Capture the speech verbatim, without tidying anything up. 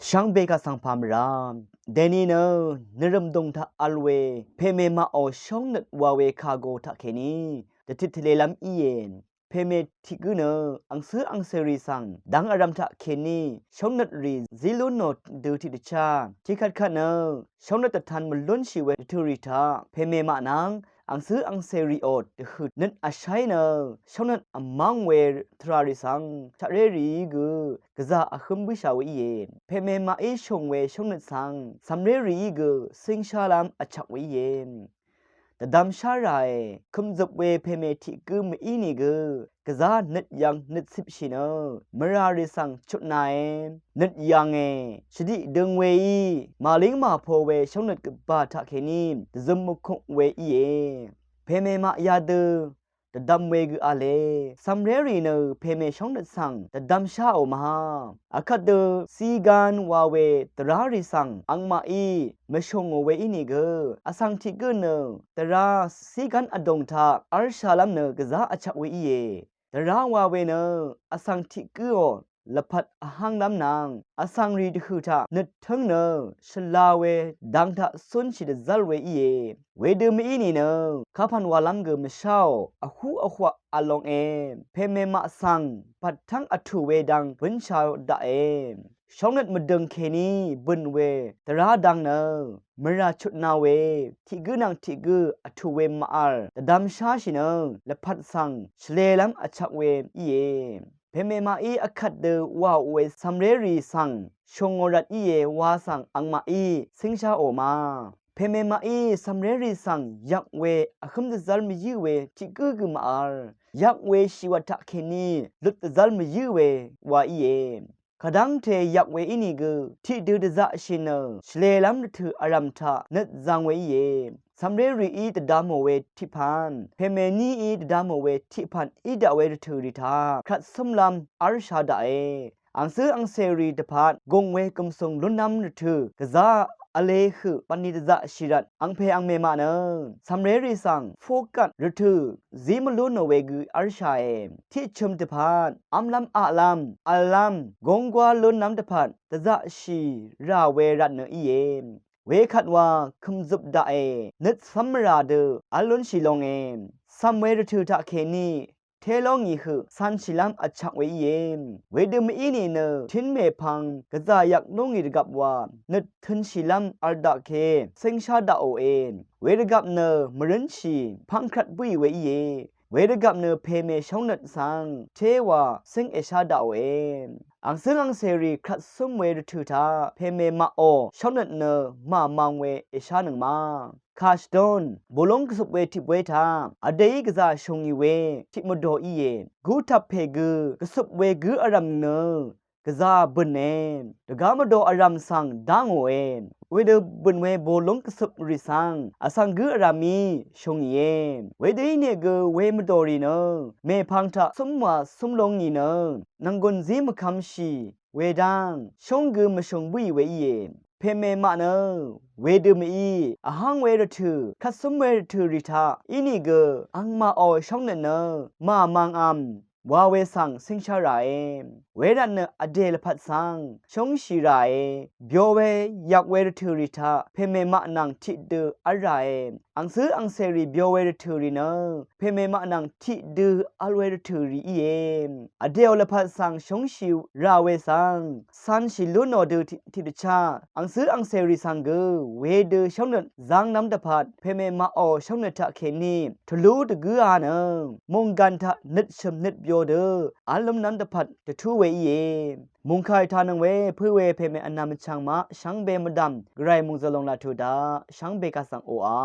Shvngbe kaq svng pà mvrá dèni nø nvrø̀m dùng taq vl we pèmè maqò shóngnøt wa we kàgø taqkèní dvtit tvlelv́m íe. Pèmè tiq gǿ nø angcǿ angcèrì svng dvng vrv̄m taqkèní shóngnøt rì zí lú nò dø tiqdvchá tiqkvtkvt nø shóngnøt dvtan mvlúnshì we dvtø̀ rì taq pèmè maqnvng angcǿ angcèrìò dvhø̀ nøt vsháí nø shóngnøt vmv́ng we tvrà rì svng shaqré rìí gø gvzà vhǿm bǿshà we íe. Pèmè maqí shùng we shóngnøt svng cv̀mré rìí gø cíngshálv́m vchvk we íe. Dvdvmshá ràe. Kø̀mzøp we pèmè tiq gǿ mví nìgø gvzà nøt yv̄ng nøt cipshì nø mvrà rì svng chutnāe. Nøt yv̄nge. Shvdiq dø̄ng weí màlíng màpō we shóngnøt gvbà taqkèní dvzøm mvkuk we íe. Pèmè maq yadø dvdvm we gø v̄le. Cv̀mré rì nø pèmè shóngnøt svng dvdvmsháò má. Akvt dø cígán wa we dvrá rì svng angmaqí mvshùngò we ínìgø vsvng tiq gǿ nø dvrá cígán vdùng taq v́rshálv́m nø gvzà vchvk we íe. Dvrá wa we nø vsvng tiq gǿò lvpat vhánglv́m nvng vsvng rì dvhø̀ taq nøt tǿng nø shvla we dang taq cúnshì dvzv́l we íe. Wedø mví nìnø kapv̀n wàlv́m gø mvsháò vhú vhwaq v̄l longe. Pèmè maq svng pvt tv́ng vtù we dang bǿnsha daqe. Shóngnøt mvdø̀ng kèní bø̀n we dvrá dang nø mvrà chutnā we tiq gǿ nvng tiq gǿ vtù we màvl dvdvmsháshì nø lvpat svng shvlelv́m vchvk we íe. Pèmè maqí akvt dø wàò we cv̀mré rì svng shùngò rvt íe wa svng angmaqí cíngsháò má. Pèmè maqí cv̀mré rì svng yvk we vhǿm dvzv́r mvyǿ we tiq gǿ gø màvl yvk we shìwvt taqkèní lut dvzv́r mvyǿ we wa íe. Kadv́ngte yvk we ínìgø tiqdø dvzaqshì nø shvlelv́m rvtø̀ vrv̀m taq nøt zvng we íe. Cv̀mré rìí dvda mò we tiqpv̀n pèmè níí dvda mò we tiqpv̀n í daq we rvtø̀ rì taq kvt cǿmlv́m v́rsha daqe. Angcǿ angcèrì dvpvt gùng we gùmsùng lúnlv́m rvtø̀ gvzà v̄le høq bv̀nlì dvzaqshì rvt angpè angmè maq nø cv̀mré rì svng fókvt rvtø̀ zí mvlú nò we gø v́rshae. Tiqchø̀m dvpvt v́mlv́m aqlv́m v̄llv́m gúnggwá lúnlv́m dvpvt dvzaqshì rà we rvt nø íe. Wekvt wa kø̀mzøp daqe. Nøt cv́mrà dø v́l lúnshì longe. Cv̀m we rvtø̀ taqkèní té lóngì høq cv̄nshìlv́m vchvk we íe. Wedø mví nìnø tín mèpvng gvzà yvk lúngì dvgvp wa nøt tø̄nshìlv́m v̄l daqke cíngshá daqòe. Wedvgvp nø mvrǿnshì pv́ngkrvt bǿì we íe. Wedvgvp nø pèmè shóngnøt svng téwa cíng èshá daqòe. Angcǿng angcèrì kvt cǿm we rvtø̀ taq pèmè maqò shóngnøt nø màmang we èshánøng ma. Kàshdon bùlúng gvcøp we tiq bóy taq vdèí gvzà shùngì we tiq mvdò íe. Gútap pè gø gvcøp we gǿ vrv̀m nø gvzà bø̀ne. Dvgá mvdò vrv̀m svng dá ngòe. Wedø bø̀n we bùlúng gvcøp rì svng vsvng gǿ vrv̀mí shùngìe. Wedø ínìgø we mvdò rì nø mèpvng taq cǿmwà cǿm lóngì nø nv̀nggùn zí mvkvmshì wedv́ng shóng gø mvshùng bǿì we íe. Pèmè maq nø wedø mví vháng we rvtø̀ kvt cǿm we rvtø̀ rì taq ínìgø angmaqò shóngnøt nø màmangv̄m wa we svng cíngshá ràe. Wervt nø vdè lvpat svng shóngshì ràe. Byo we yvk we rvtø̀ rì taq pèmè maq nvng tiqdø v́l ràe. Angcǿ angcèrì byo we rvtø̀ rì nø pèmè maq nvng tiqdø v̄l we rvtø̀ rì íe. Vdèò lvpat svng shóngshì rà we svng cv̄nshì lú nò dø tiqdvchá angcǿ angcèrì svng gø wedø shóngnøt zv́nglv́m dvpvt pèmè maqò shóngnøt taqkèní tvlú dvgǿa nø mònggàn taq nøtshø̀m nøtbyo dø v́llúmlv́m dvpvt dvtú we íe. Mòngkàì tànøng we pø̄ we pèmè vnvm vchv̀ng maq shvngbe mvdv̀m gvray mòngzø̀l lòng laq tuq daq shvngbe kaq svng oqà